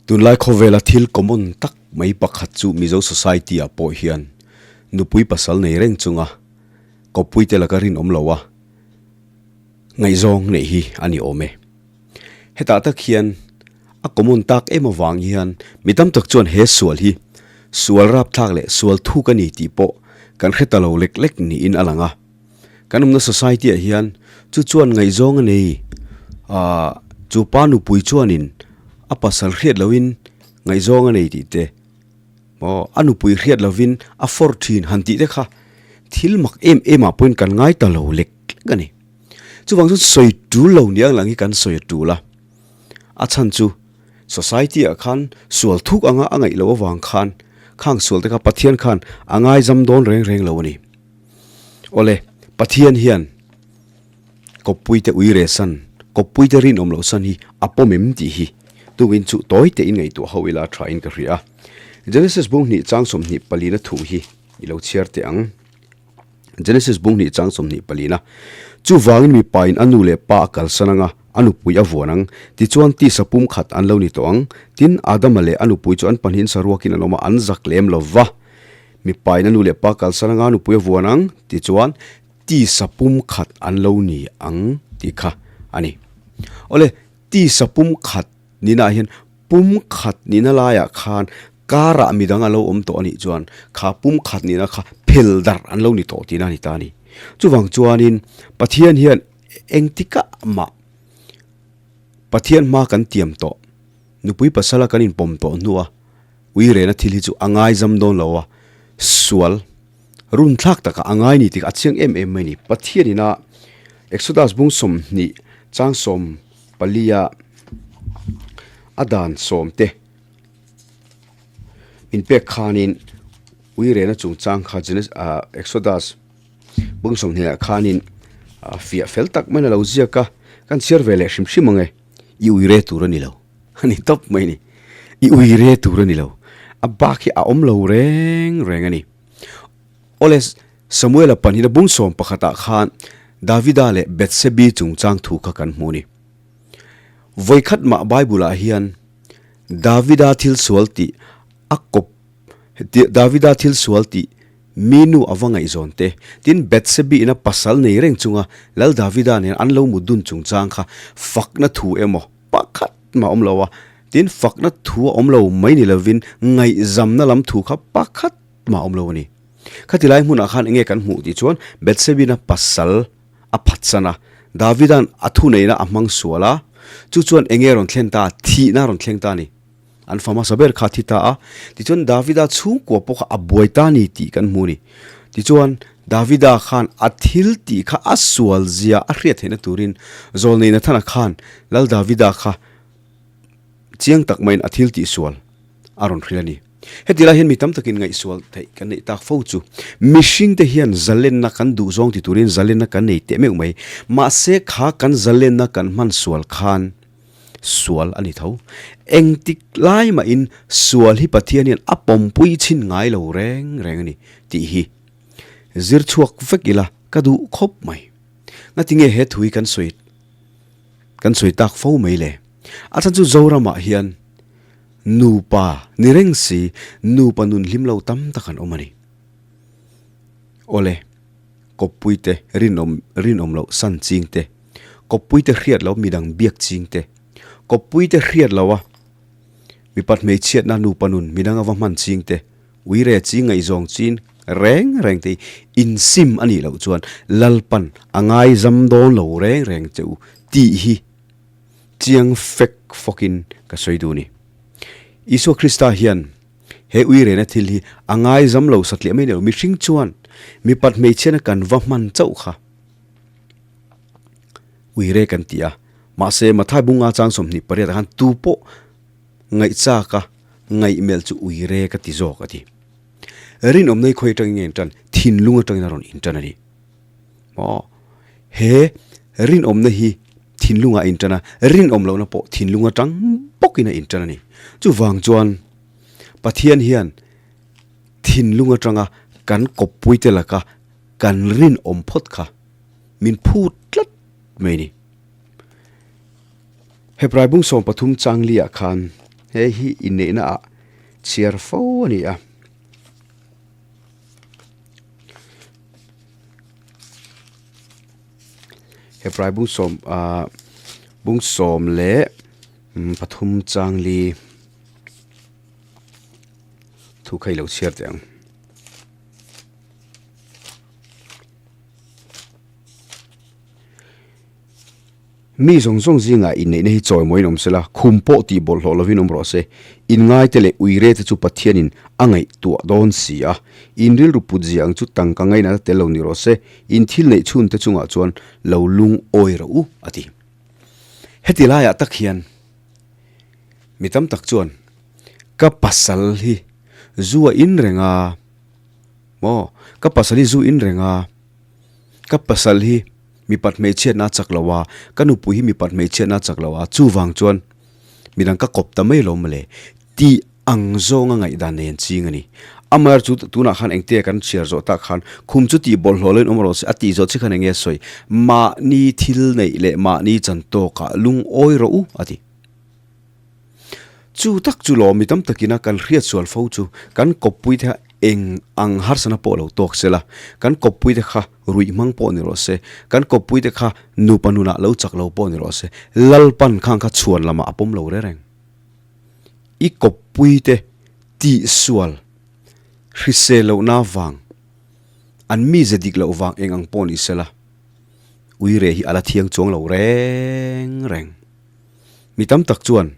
Tunlai khawvela thil common tak mai pakhat chu Mizo society ah pawh hian nupui pasal nei reng chunga kawppui te laka rinawm lo a ngaihzawng neih hi a ni awm e. Hetah tak hian a common tak em avang hian mi tam tak chuan he sual hi sual rapthlak leh sual thuk a ni tih pawh kan hre ta lo lek lek niin a lang a. Kan awmna society ah hian chu chuan ngaihzawng a nei ahh chu pa nupui chuanin a pasal hriat lohin ngaihzawng a nei tih te aw a nupui hriat lovin a fawr thin han tih te kha thil mak em em ah pawhin kan ngai ta lo lek lek a ni. Chuvang chuan sawi tul lo ni ang lang hi kan sawi a tul a, a chhan chu society ah khan sual thuk anga a ngaih loh avang khan khang sual te kha Pathian khan a ngaizam dawn reng reng lo a ni. Awle, Pathian hian kawppuite ui reh san, kawppuite rinawm loh san hi a pawm em tih hi tukin chu tawi tein ngaihtuah ho ila tha in ka hria a. Genesis bung hnih chang 24 na thu hi i lo chhiar teh ang. Genesis bung hnih chang 24 na, Chuvangin mipa in a nu leh pa a kalsan anga a nupui a vuan ang, tichuan tisa pum khat an lo ni tawh ang. Tin, Adama leh a nupui chu an pahnihin saruakin an awm a, an zak lem lo va. Mipa in a nu leh pa kalsan anga nupui a vuan ang tih chuan tisa pum khat an lo ni ang tih kha a ni. Awle, tisa pum khat nihnaah hian pum khat nihna laiah khan karah midang a lo awm tawh a nih chuan kha pum khat nihna kha phel darh an lo ni tawh tihna a ni ta a ni. Chuvang chuanin Pathian hian engtikah mah Pathian hma kan tiam tawh, nupui pasala kan inpawm tawh hnua Ui rena thil hi chu a ngaizam dawn lo a, sual runthlak takah a ngai ni tih a chiang em em mai a ni. Pathian ina Exodus bung 20 chang 14 a a dan sawm te min pek khanin ui rena chungchang kha Genesis ah Exodus bung 20 ah khanin fiah fel tak maiin a lo ziak a, kan chhiar ve leh hrim hrim ang e, i ui re tur a ni lo. A ni tawp mai a ni. I ui re tur a ni lo. A bak hi a awm lo reng reng a ni. Awle, Samuela panhina bung sawm pakhatah khan Davida leh Bethsebi chungchang thu kha kan hmu a ni. Vawikhat mah Bible-ah hian Davida thil sual tih a kawp Davida thil sual tih mi nu a va ngaihzawn te, tin Bethsebi ina pasal nei reng chunga Lal Davida nen an lo mut dun chungchang kha fakna thu emaw Pakhat mah awm lo a, tin fakna thu a awm lo mai ni lovin ngaihzamna lam thu kha pakhat mah awm lo a ni. Khati lai hmunah khan enge kan hmuh tih chuan Bethsebina pasal a phatsan a, Davida'n a thuneihna a hmang sual a, chu chuan enge rawn thlen ta, thihna a rawn thleng ta a ni. An fa hmasa ber kha a thi ta a, tichuan Davida chhungkua pawh kha a buai ta a ni tih kan hmu a ni. Tichuan, Davida khan a thil tih kha a sual zia a hriat theihna turin Zawlnei Nathana khan Lal Davida kha chiang tak maiin a thil tih sual a rawn hrilh a ni. Heti lai hian mi tam takin ngaihsual theih kan neih tak fo chu mihringte hian zalenna kan duh zawng ti turin zalenna kan nei teh meuh mai. Mahse kha kan zalenna kan hman sual khan Sual a ni tho. Engtik lai mahin sual hi Pathian hian a pawmpui chhin ngai lo reng reng a ni tih hi zir chhuak vek ila ka duh khawp mai. Ngatinge he thu hi kan sawi kan sawi tak fo mai le? A chhan chu Zoramah hian nupa ni reng si nupa nun hlim lo tam tak an awm a ni. Awle, kawppuite rinawm rinawm loh san ching te. Kawppuite hriat lo midang biak ching te, kawppuite hriat lo a mipat hmeichhiatna nupa nun midang ava hman ching te, uire ching ngaihzawng chin reng reng te hi insim a nih loh chuan Lalpan a ngaizam dawn lo reng reng che u tih hi chiang fek fawkin ka sawi duh a ni. Isua Krista hian he uirena thil hi a ngaizam lo satliah mai ni lo, mihring chuan mipat hmeichhiatna kan va hman chauh kha. Uire kan ti a, mahse Mathai bunga chang 28 ah khan tu pawh ngaihchak a ngaihmelh chu uire ka ti zawk a ti. Rinawmna hi khawi atangin nge intan? Thinlung atangin a rawn intan a ni. Maw? He rinawmna hi thinlungah a intan a, rinawm lohna pawh thinlung atang bawkin a intan a ni. Chuvang chuan Pathian hian thinlung atanga kan kawppuite laka kan rinawm phawt kha min phut tlat mai a ni. Hebrai bung 13 chang liah khan. Hei hi inneihna ah chhiar fo a ni a. Hebrai bung sawm ah bung sawm leh pathum changli thu kha i lo chhiar teh ang. Mi zawng zawng zingah inneihna hi chawimawiin awm sela, khum pawh tih bawlhhlawh lovin awm rawh se. Inngaite leh uire te chu Pathianin a ngaihtuah dawn si a. In rilru put zia ang chu tangka ngainat a tel lo ni rawh se, in thil neih chhun te chungah chuan lo lungawi rawh u, a ti. Heti laiah tak hian mi tam tak chuan ka pasal hi zu a in reng a, maw? Ka pasal hi zu in reng a, ka pasal hi Mipat hmeichhiatna a chak lo a, ka nupui hi mipat hmeichhiatna a chak lo a, chuvang chuan midang ka kawp ta mai lo mawle tih ang zawnga ngaihdan nei an ching a ni. Amaherawhchu chu tunah khan engtia kan chhiar zawh tak khan khum chu tih bawlhhlawh loin awm rawh se a tih zawh che khan enge a sawi, mahni thil neih leh mahni chan tawkah lungawi rawh u a ti. Chu tak chu lawm mi tam takina kan hriat sual fo chu kan kawppui te kha eng ang harsana pawh lo tawk se la, kan kawppui te kha ruih hmang pawh ni rawh se, kan kawppui te kha nupa nunah lo chak lo pawh ni rawh se, Lalpan khang kha chhuan lamah a pawm lo reng reng. I kawppui te tihsual hrisel lohna vang, an mize dik loh vang eng ang pawh ni se la, uire hi a la thiang chuang lo reng reng. Mi tam tak chuan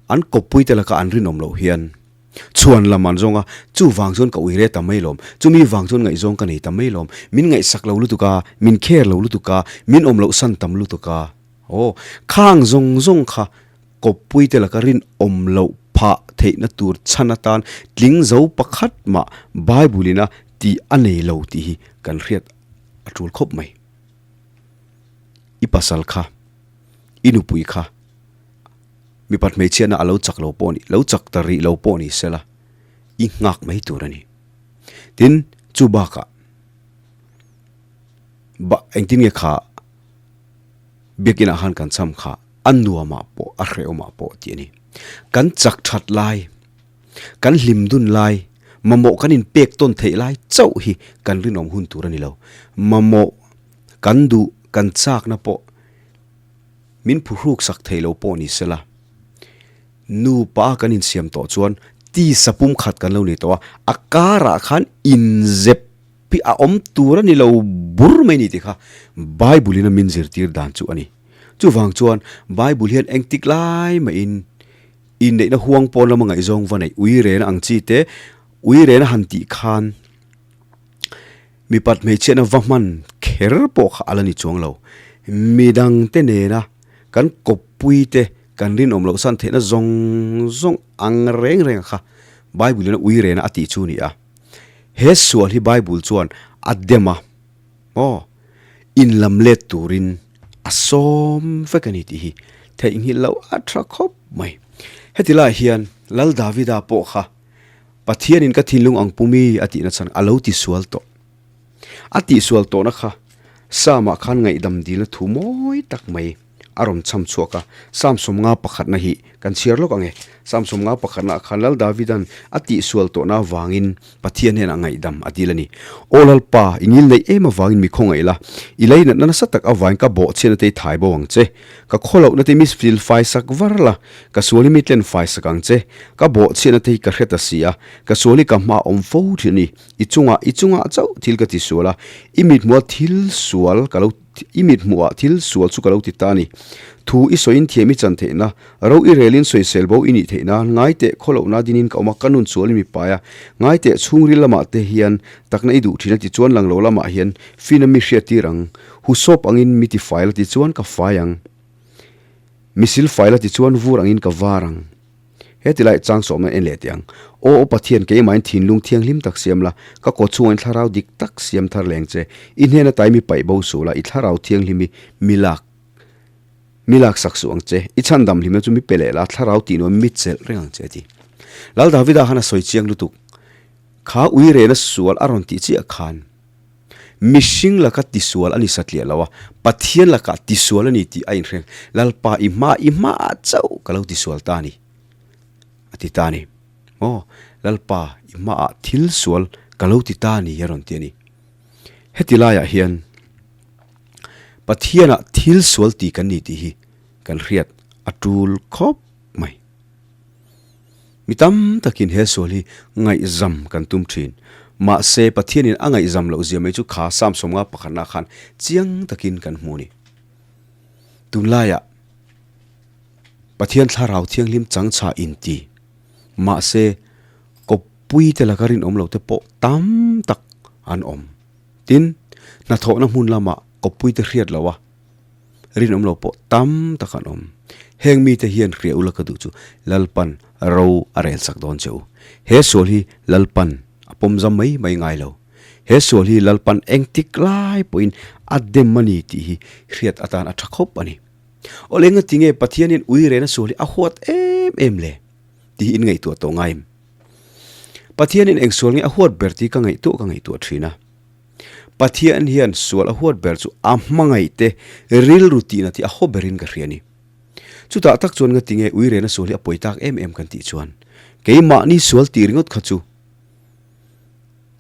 an kawppuite laka an rinawm loh hian chhuan lam an zawng a, chuvang chuan ka uire ta mai lawm, chumi vang chuan ngaihzawng ka nei ta mai lawm, min ngaihsak lo lutuk a, min care lo lutuk a, min awm loh san tam lutuk a, aw, khang zawng zawng kha kawppuite laka rinawm loh phah theihna tur chhan atan tling zo pakhat mah Bible ina tih a nei lo tih hi kan hriat a tul khawp mai. I pasal kha. I nupui kha mipat hmeichhiatna a lo chak lo pawh ni, lo chak ta rih lo pawh ni sela, i nghak mai tur a ni. Tin, chu bakah ba engtin nge kha biakinah khan kan cham kha a nuamah pawh a hrehawmah pawh tih a ni. Kan chak that lai, kan hlim dun lai, mamawh kan inpek tawn theih lai chauh hi kan rinawm hun tur a ni lo. Mamawh kan duh, kan chakna pawh Min phuhruk sak thei lo pawh ni sela, nupa kan insiam tawh chuan tisa pum khat kan lo ni tawh a, a karah khan inzep hi a awm tur a ni lo bur mai ni tih kha Bible in a min zirtir dan chu a ni. Chuvang chuan Bible hian engtik lai mahin inneihna huang pawn lama ngaihzawng va neih uirena ang chi te, uirena han tih khan, Mipat hmeichhiatna va hman kher pawh kha a la ni chuang lo. Midangte nena kan kawppuite kan rinawm loh san theihna zawng zawng ang reng reng kha Bible in a ui rena a tih chu a ni a. He sual hi Bible chuan a dem a, aw, inlam let turin a sawm vek a ni tih hi theihnghilh loh a tha khawp mai. Heti laiah hian Lal Davida pawh kha Pathianin ka thinlung ang pumi a tihna chhan a lo tisual tawh. A tihsual tawhna kha Psalm-ah khan ngaihdam dilna thu mawi tak mai a rawn chham chhuak a. Psalm 50 pakhatna hi kan chhiar lawk ang e. Psalm 50 pakhatnaah khan Lal Davida'n a tihsual tawhna avangin Pathian hnenah ngaihdam a dil a ni. Aw Lalpa, i ngil neih em avangin mi khawngaih la, i leinatna nasa tak avangin ka bawhchhiatna te i thai bo ang che. Ka khawlohna te mi fil fai sak var la, Ka sual hi mi tlen fai sak ang che. Ka bawhchhiatna te hi ka hre ta si a, ka sual hi ka hma awm fo thin a ni. I chungah, i chungah chauh thil ka ti sual a, i mithmuha thil sual ka lo, i mithmuhah thil sual chu ka lo ti ta a ni. Thu i sawiin thiam i chan theihna, ro i relin sawisel bo i nih theih nan, ngai teh khawlohna dinin ka awm a, ka nun sualin mi pai a, ngai teh chhungril lamah te hian takna i duh thin a ti chuan lang lo lamah hian fina mi hriattir ang, husawp angin mi ti fai la ti chuan ka fai ang. Misil fai la tichuan vur angin ka var ang. He ti lai chang sawmna en leh teh ang. Aw aw Pathian, keimahin thinlung thianghlim tak siam la, ka kaw chhungah in thlarau dik tak siam thar leng che. I hnen atai mi paih bo suh la, i thlarau thianghlim hi mi lak mi lak sak suh ang che. I chhandam hlimna chu mi pe leh la, thlarau tih nuam mi chelh reng ang che a ti. Lal Davida khan a sawi chiang lutuk. Kha uirena sual a rawn tih chiah khan. Mihring laka tisual a ni satliah lo a, Pathian lakah tisual a ni tih a inhreng. Lalpa i hma i hmaah chauh ka lo tisual ta a ni. a ti ta a ni. Aw, Lalpa, i hmaah thil sual ka lo ti ta a ni, a rawn ti a ni. Heti laiah hian Pathianah thil sual ti kan ni tih hi kan hriat a tul khawp mai. Mi tam takin he sual hi ngaihzam kan tum thin. Mahse, Pathianin a ngaihzam loh zia mai chu kha Psalm 50 pakhatna khan chiang takin kan hmu a ni. Tunlaiah Pathian thlarau thianghlim changchha inti. Mahse, kawppui te laka rinawm lo te pawh tam tak an awm. Tin, hnathawhna hmun lamah kawppui te hriat loh a, rinawm lo pawh tam tak an awm. Heng mite hian hria ula ka duh chu Lalpan ro a rel sak dawn che u. He sual hi Lalpan a pawmzam mai mai ngai lo. He sual hi Lalpan engtik lai pawhin a dem a ni tih hi hriat atan a tha khawp a ni. Awle engati nge Pathianin ui rena sual hi a huat em em le tih hi in ngaihtuah tawh ngai em? Pathianin eng sual nge a huat ber tih ka ngaihtuah ka ngaihtuah thin a. Pathian hian sual a huat ber chu a hmangaih te rilru tihna tih a haw berin ka hria a ni. Chutah tak chuan ngati nge ui rena sual hi a pawi tak em em kan tih chuan keimahni sual tih ringawt kha chu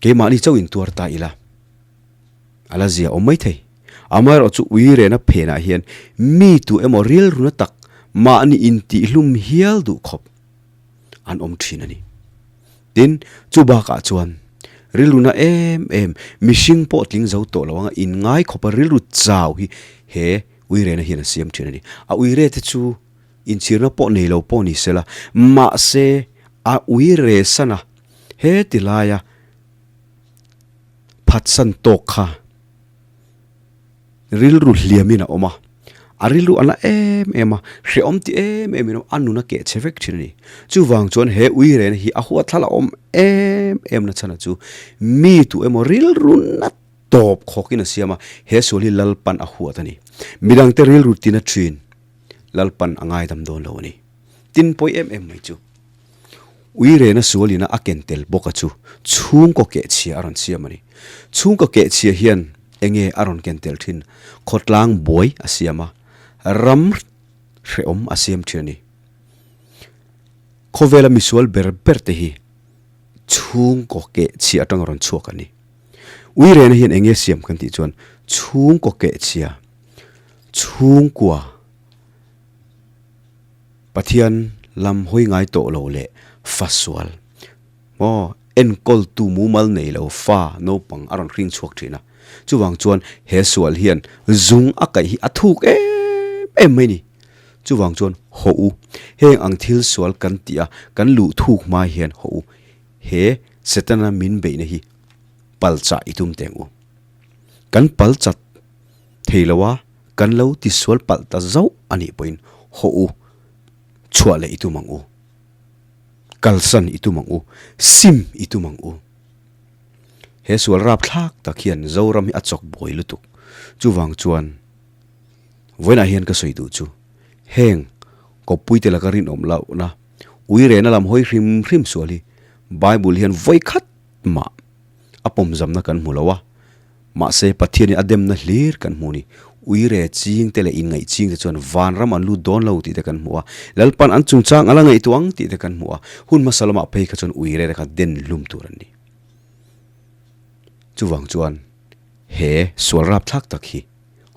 keimahni chauh intuar ta ila a la zia awm maithei. Amaherawh chu ui rena phenah hian mi tu emaw rilruna tak mahni intihhlum hial duh khawp an awm thin a ni. Tin, chu bakah chuan rilruna em em mihring pawh tling zo tawh lo anga inngai khawpa rilru chau hi he uirena hian a siam thin a ni. A uire te chu inchhirna pawh nei lo pawh ni sela, mahse a uire sana he ti laia phatsan tawk kha Rilru hliamin a awm a, a rilru a na em em a, hrehawm ti em em in a nun a keh chhe vek thin a ni. Chuvang chuan he uirena hi a huathlal a awm em em na chhan a chu mi tu emaw rilru na tawp khawkin a siam a, he sual hi Lalpan a huat a ni. Midangte rilru tina thin Lalpan a ngaidam dawn lo a ni. Tin pawi em em mai chu. Uirena sualina a ken tel bawk a chu chhungkaw kehchhia a rawn siam a ni. Chhungkaw kehchhia hian enge a rawn ken tel thin? Khawtlang buai a siam a, ram hrehawm a siam thin a ni. Khawvela misual ber ber te hi chhungkaw kehchhia atanga rawn chhuak a ni. Uirena hian enge siam kan tih chuan chhungkaw kehchhia, chhungkua, Pathian lam hawi ngai tawh lo leh fa sual maw enkawltu mumal nei lo fa naupang a rawn hring chhuak thin a, chuvang chuan he sual hian zung a kaih hi a thuk em em mai ni. Chuvang chuan haw u, heng ang thil sual kan tih a kan luh thuk hma hian haw u, he Setana min beihna hi pal chah i tum teng u. Kan pal chat thei lo a. Kan lo tisual palh ta zauh a nih pawhin haw u, chhuah leh i tum ang u, kalsan i tum ang u, sim i tum ang u. He sual rapthlak tak hian Zoram hi a chawk buai lutuk. Chuvang chuan vawiinah hian ka sawi duh chu heng kawppuite laka rinawm lohna, uirena lam hawi hrim hrim sual hi Bible hian vawikhat mah a pawmzamna kan hmu lo a. Mahse, Pathianin a demna hlir kan hmu ni. Uire chingte leh inngaih chingte chuan vanram an lut dawn lo tih te kan hmu a. Lalpan an chungchang a la ngaihtuah ang tih te kan hmu a. Hun hmasa lamah phei kha chuan uire te kha den hlum tur an ni. Chuvang chuan he sual rapthlak tak hi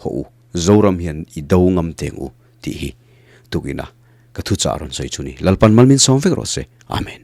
haw u, Zoram hian i do ngam teng u tih hi tukina ka thuchah rawn sawi chu ni. Lalpan mal min sawm vek rawh se. Amen.